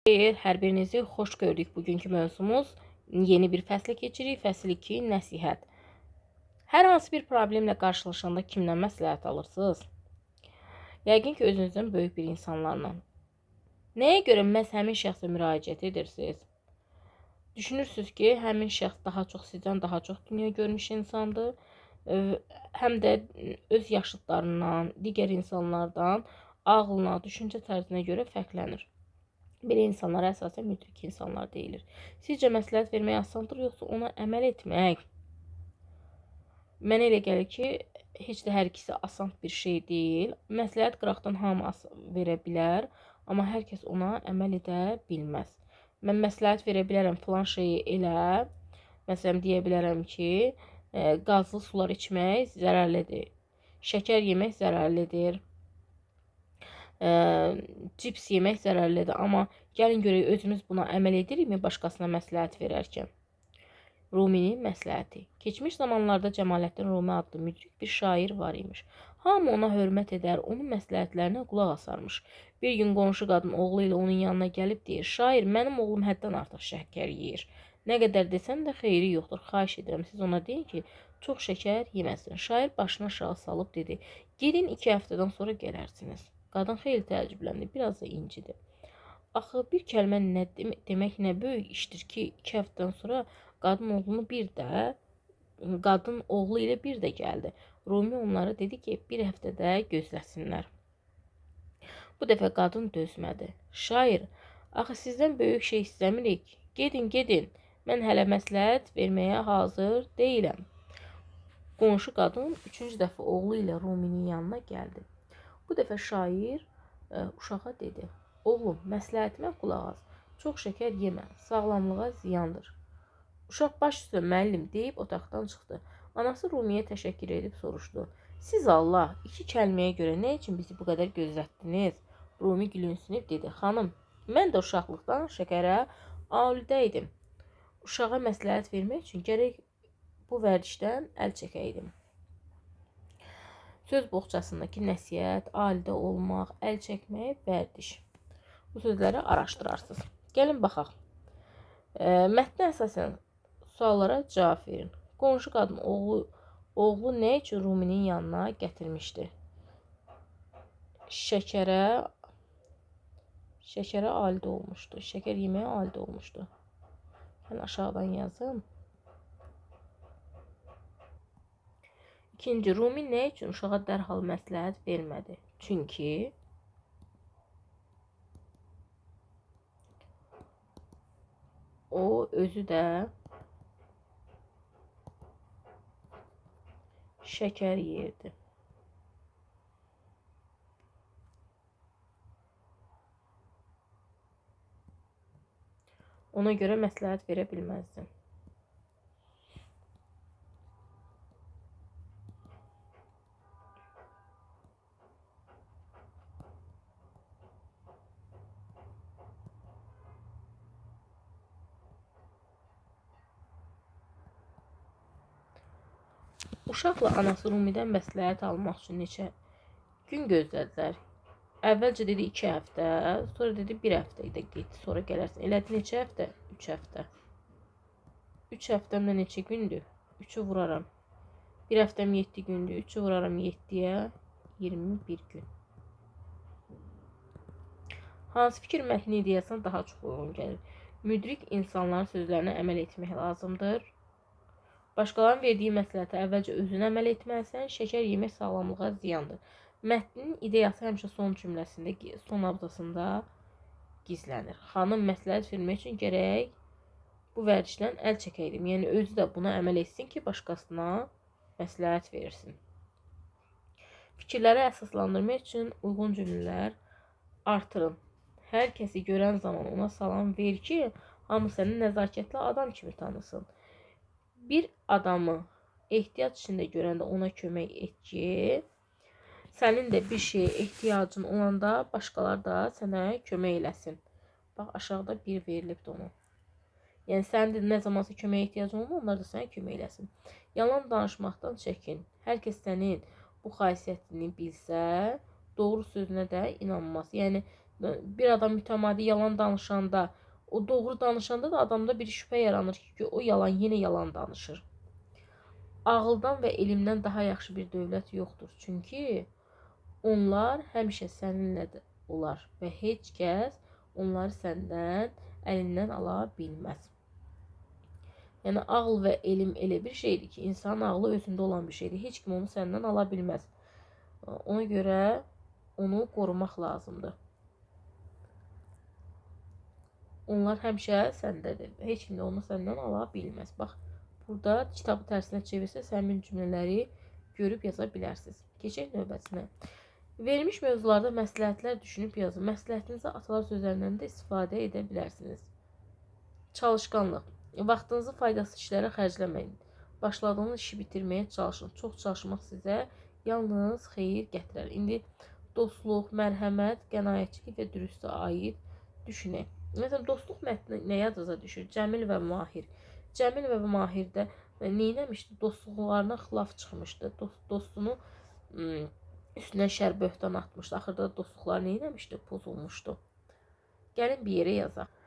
Xeyr, hər birinizi xoş gördük. Bugünkü mövzumuz yeni bir fəslə keçirik. Fəsil 2, nəsihət. Hər hansı bir problemlə qarşılaşanda kimdən məsləhət alırsınız? Yəqin ki, özünüzdən böyük bir insanlarla. Nəyə görə məhz həmin şəxsə müraciət edirsiniz? Düşünürsünüz ki, həmin şəxs daha çox sizdən daha çox dünya görmüş insandır. Həm də öz yaşıdlarından, digər insanlardan ağlına, düşüncə tərzinə görə fərqlənir. Belə insanlara əsasən müdrik insanlar deyilir. Sizcə məsləhət vermək asandır, yoxsa ona əməl etmək? Mənə elə gəlir ki, heç də hər ikisi asan bir şey deyil. Məsləhət qıraqdan hamı verə bilər, amma hər kəs ona əməl edə bilməz. Mən məsləhət verə bilərəm filan şeyi elə. Məsələn, deyə bilərəm ki, qazlı sular içmək zərərlidir. Şəkər yemək zərərlidir. Cips yemək zərərlidir. Amma gəlin görək özümüz buna əməl edirikmi başqasına məsləhət verərkən? Ruminin məsləhəti. Keçmiş zamanlarda Cəmaləddin Rumi adlı müdrik bir şair var imiş. Hamı ona hörmət edər, onun məsləhətlərinə qulaq asarmış. Bir gün qonşu qadın oğlu ilə onun yanına gəlib deyir: "Şair, mənim oğlum həddən artıq şəkər yeyir. Nə qədər desəm də xeyri yoxdur. Xahiş edirəm, siz ona deyin ki, çox şəkər yeməsin." Şair başını aşağı salıb dedi: "Gedin, 2 həftədən sonra gələrsiniz." Qadın xeyli təəccübləndi, biraz da incidi. Axı bir kəlmə nə demək nə böyük işdir ki, 2 həftədən sonra qadın oğlu ilə bir də gəldi. Rumi onlara dedi ki, bir həftədə gözləsinlər. Bu dəfə qadın dözmədi. Şair, axı sizdən böyük şey istəmirik. Gedin, gedin. Mən hələ məsləhət verməyə hazır deyiləm. Qonşu qadın 3-cü dəfə oğlu ilə Ruminin yanına gəldi. Bu dəfə şair uşağa dedi: "Oğlum, məsləhətimə qulaq as. Çox şəkər yemə, sağlamlığa ziyandır." Uşaq baş üstə müəllim deyib otaqdan çıxdı. Anası Rumiyə təşəkkür edib soruşdu: "Siz Allah, 2 kəlməyə görə nə üçün bizi bu qədər gözlətdiniz?" Rumi gülümsünüb dedi: "Xanım, mən də uşaqlıqdan şəkərə aludə idim. Uşağa məsləhət vermək üçün gərək bu vərdişdən əl çəkəydim." Söz boğçasındakı nəsihət, aludə olmaq, əl çəkmək, vərdiş. Bu sözləri araşdırarsınız. Gəlin baxaq. Mətnə əsasən suallara cavab verin. Qonşu qadın oğlu nə üçün Ruminin yanına gətirmişdi? Şəkərə aludə olmuşdu. Şəkər yeməyə aludə olmuşdu. Mən aşağıdan yazım. İkinci, Rumi nə üçün uşağa dərhal məsləhət vermədi? Çünki o özü də şəkər yeyirdi. Ona görə məsləhət verə bilməzdi. Uşaqla anası Rumidən məsləhət almaq üçün neçə gün gözlədilər. Əvvəlcə dedi 2 həftə, sonra dedi 1 həftə də get, sonra gələrsən. Elədi neçə həftə? 3 həftə. 3 həftəm də neçə gündür? 3-ü vuraram. 1 həftəm 7 gündür. 3-ü vuraram 7-yə 21 gün. Hansı fikir mətni ideyasına daha çox uyğun gəlir? Müdrik insanların sözlərinə əməl etmək lazımdır. Başqalarının verdiyi məsləhətə əvvəlcə özünə əməl etməlisən. Şəkər yemək sağlamlığa ziyandır. Mətnin ideyası həmişə son cümləsində, son abzasında gizlənir. Xanım, məsləhət vermək üçün gərək bu vərdişdən əl çəkəydim. Yəni, özü də buna əməl etsin ki, başqasına məsləhət verirsin. Fikirləri əsaslandırmaq üçün uyğun cümlələr artırın. Hər kəsi görən zaman ona salam ver ki, hamı səni nəzakətli adam kimi tanısın. Bir adamı ehtiyac içində görəndə ona kömək et ki, sənin də bir şeyə ehtiyacın olanda başqaları da sənə kömək eləsin. Bax, aşağıda bir verilibdir onu. Yəni, sənin də nə zamansa köməyə ehtiyacın olanda, onlar da sənə kömək eləsin. Yalan danışmaqdan çəkin. Hər kəs sənin bu xasiyyətini bilsə, doğru sözünə də inanmaz. Yəni, Bir adam mütəmadi yalan danışanda, o doğru danışanda da adamda bir şübhə yaranır ki, o yalan, yenə yalan danışır. Ağıldan və elmdən daha yaxşı bir dövlət yoxdur. Çünki onlar həmişə səninlə olar və heç kəs onları səndən əlindən ala bilməz. Yəni, ağıl və elm elə bir şeydir ki, insanın ağlı özündə olan bir şeydir. Heç kim onu səndən ala bilməz. Ona görə onu qorumaq lazımdır. Onlar həmişə səndədir. Heç kim də onu səndən ala bilməz. Bax, burada kitabı tərsinə çevirsəz, həmin cümlələri görüb yaza bilərsiniz. Keçək növbətinə. Verilmiş mövzularda məsləhətlər düşünüb yazın. Məsləhətinizə atalar sözlərindən də istifadə edə bilərsiniz. Çalışqanlıq. Vaxtınızı faydasız işlərə xərcləməyin. Başladığınız işi bitirməyə çalışın. Çox çalışmaq sizə yalnız xeyir gətirər. İndi dostluq, mərhəmət, qənaətçilik və dürüstlüyə aid düşünək. Məsələn, dostluq mətni nə yadınıza düşür? Cəmil və Mahir. Cəmil və Mahir də neynəmişdi? Dostluqlarına xilaf çıxmışdı. Dostunu üstünə şər böhtan atmışdı. Axırda dostluqlar neynəmişdi? Pozulmuşdu. Gəlin bir yerə yazaq.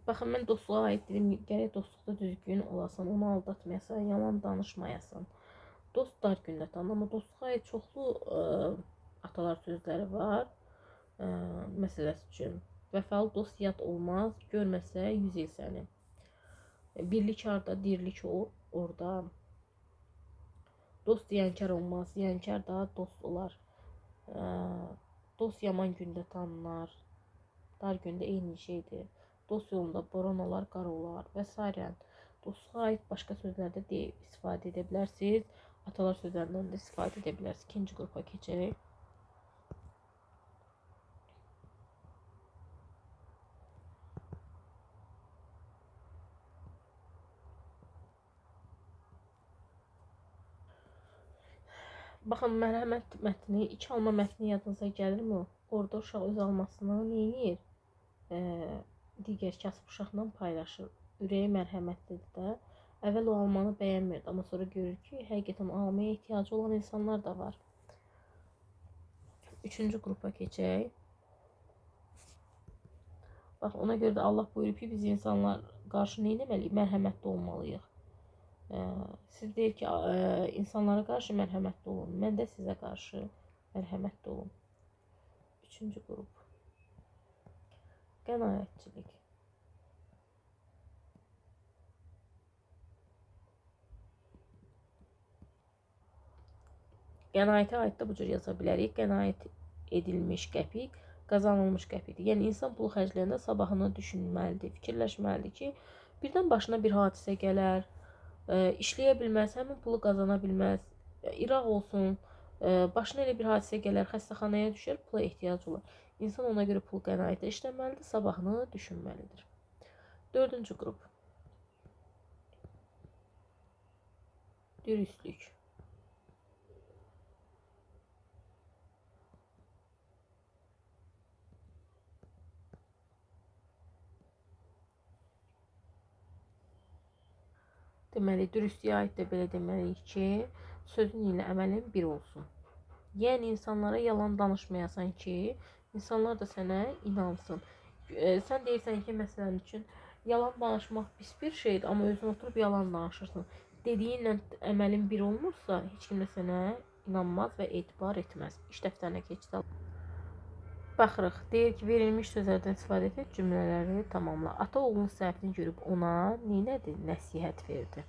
Baxın, mən dostluğa aid dedim, gərək dostluqda düzgün olasan, onu aldatmayasan, yalan danışmayasan. Dost dar gündə tanınır, amma dostluğa aid çoxlu atalar sözləri var. Məsələsi üçün, vəfalı dost yad olmaz, görməsə 100 il səni. Birlik harda, dirlik orada. Dost ziyankar olmaz, ziyankar da dost olar. Dost yaman gündə tanınar, dar gündə eyni şeydir. Dost yolunda boran olar, qar olar və s. Dostluğa aid başqa sözlərdə də istifadə edə bilərsiniz. Atalar sözlərindən də istifadə edə bilərsiniz. İkinci qrupa keçək. Baxın, mərhəmət mətni, iki alma mətni yadınıza gəlirmi? Orada uşaq öz almasını neynir? Digər kasıb uşaqla paylaşır. Ürəyi mərhəmətlidir də. Əvvəl o almanı bəyənmirdi, amma sonra görür ki, həqiqətən o almaya ehtiyacı olan insanlar da var. Üçüncü qrupa keçək. Bax, ona görə də Allah buyurub ki, biz insanlar qarşı nə etməliyik? Mərhəmətli olmalıyıq. Siz deyir ki, insanlara qarşı mərhəmətli olun. Mən də sizə qarşı mərhəmətli olun. Üçüncü qrup. Qənaətçilik. Qənaətə aid də bu cür yaza bilərik. Qənaət edilmiş qəpik, qazanılmış qəpikdir. Yəni, insan pulu xərcləyəndə sabahını düşünməlidir, fikirləşməlidir ki, birdən başına bir hadisə gələr, işləyə bilməz, həmin pulu qazana bilməz, İraq olsun, başına elə bir hadisə gələr, xəstəxanaya düşər, pula ehtiyacı olar. İnsan ona görə pul qənaətə işləməlidir, sabahını düşünməlidir. Dördüncü qrup. Dürüstlük. Deməli, dürüstlüyə aid də belə deməliyik ki, sözün ilə əməlin bir olsun. Yəni, insanlara yalan danışmayasan ki, insanlar da sənə inansın. Sən deyirsən ki, məsələn üçün, yalan danışmaq pis bir şeydir, amma özün oturub yalan danışırsın. Dediyinlə əməlin bir olmursa, heç kim də sənə inanmaz və etibar etməz. İş dəftərinə keçdi. Baxırıq, deyir ki, verilmiş sözlərdən istifadə edib cümlələri tamamla. Ata oğlunun səhvini görüb ona neynədi? Nəsihət verdi.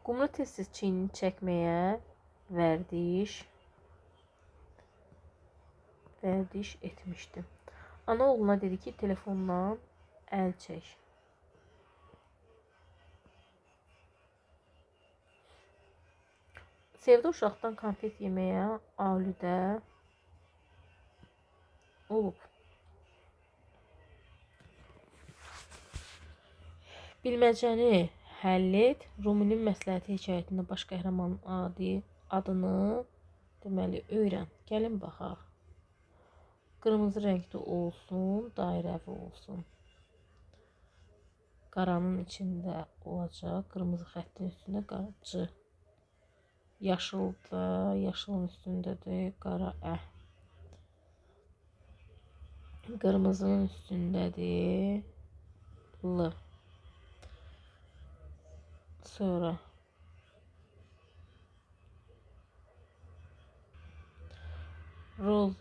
Qumru tez-tez çiynini çəkməyə vərdiş etmişdi. Ana oğluna dedi ki, telefonla əl çək. Sevda uşaqdan konfet yeməyə aludə olub. Bilməcəni həll et. Ruminin məsləhəti hekayətində baş qəhrəmanın adını deməli öyrən. Gəlin baxaq. Qırmızı rəngdə olsun, dairəvi olsun. Qaranın içində olacaq. Qırmızı xəttin üstündə qara C. Yaşıl da, yaşılın üstündədir. Qara Ə. Qırmızının üstündədir. L. Sonra roz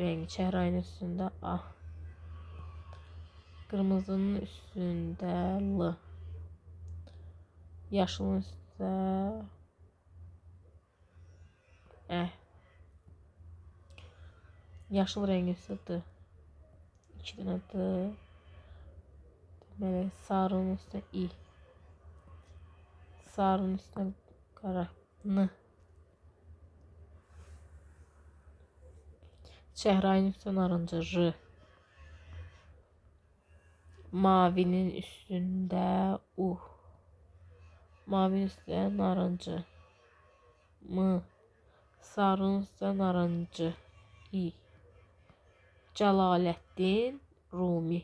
rəngi çəhrayının üstündə A. Qırmızının üstündə L. Yaşılın üstündə Ə. Yaşıl rəngin üstündə D. 2 dənə D. Deməli, sarının üstündə İ. Sarının üstündə qara N. Çəhrayının üstündə narıncı J. Mavinin üstündə U. Mavinin üstündə narıncı M. Sarının üstündə narıncı İ. Cəlaləddin Rumi.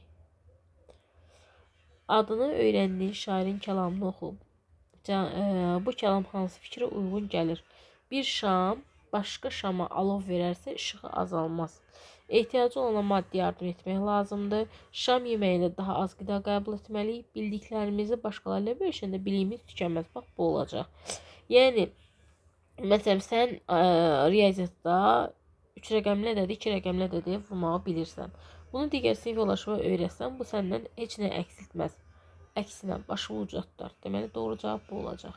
Adını öyrəndiyin şairin kəlamını oxu. Bu kəlam hansı fikrə uyğun gəlir? Bir şam başqa şama alov verərsə işığı azalmaz. Ehtiyacı olana maddi yardım etmək lazımdır. Şam yeməyində daha az qida qəbul etməliyik. Bildiklərimizi başqaları ilə bölüşəndə biliyimiz tükənməz. Bax, bu olacaq. Yəni, məsələn, sən riyaziyyatda 3 rəqəmli ədədi, 2 rəqəmli ədədi vurmağı bilirsən. Bunu digər sinif yoldaşına öyrətsən, bu səndən heç nə əksiltməz. Əksinə, başını uca tutar. Deməli, doğru cavab bu olacaq.